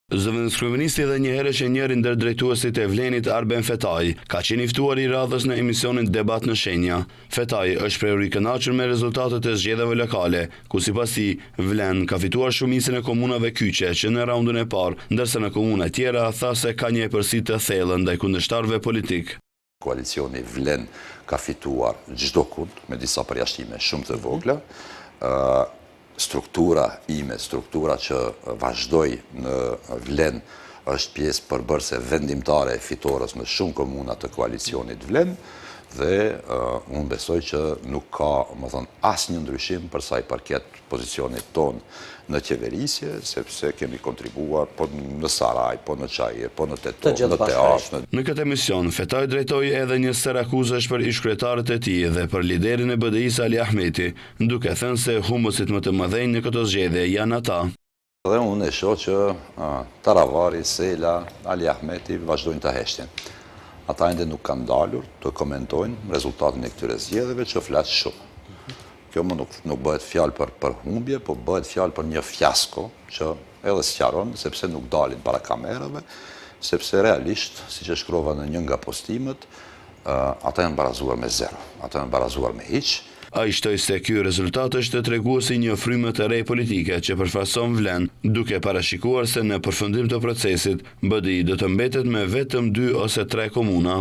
Zëvendëskryeministri dhe njëherësh e njëri ndër drejtuesit e Vlenit Arben Fetai, ka qenë i ftuari i radhës në emisionin Debat në Shenja. Fetai është shprehur i kënaqur me rezultatet e zgjedhjeve lokale, ku sipas tij, Vlen ka fituar shumicën e komunave kyçe që në raundin e parë, ndërsa në komuna tjera tha se ka një epërsi të thellë ndaj kundërshtarëve politikë. Koalicioni Vlen ka fituar çdokund, me disa përjashtime shumë të vogla. Struktura ime, struktura që vazhdoj në Vlen, është pjesë përbërëse vendimtare e fitores në shumë komuna të koalicionit Vlen, dhe unë besoj që nuk ka, me thënë, asnjë ndryshim për sa i përket pozicionit tonë në qeverisje, sepse kemi kontribuar po në Saraj, po në Çair, po në Tetovë, në Tearcë. Në këtë emision, Fetai drejtoi edhe një sërë akuzash për ish-kryetarët e tij dhe për liderin e BDI-së Ali Ahmeti, duke thënë se humbësit më të mëdhenj në këto zgjedhje janë ata. Dhe unë e shoh që Taravari, Sela, Ali Ahmeti vazhdojnë të heshtin. Ata ende nuk kanë dalur të komentojnë rezultatin e këtyre zgjedhjeve që flet shumë. Kjo më nuk, nuk bëhet fjalë për, për humbje, po bëhet fjalë për një fiasko që edhe sqaron sepse nuk dalin para kamerave, sepse realisht, siç e shkrova në një nga postimet, ata janë barazuar me zero, ata janë barazuar me hiç. Ai shtoi se ky rezultat është tregues i një fryme të re politike që përfaqëson Vlen, duke parashikuar se në përfundim të procesit, BDI do të mbetet me vetëm dy ose tre komuna.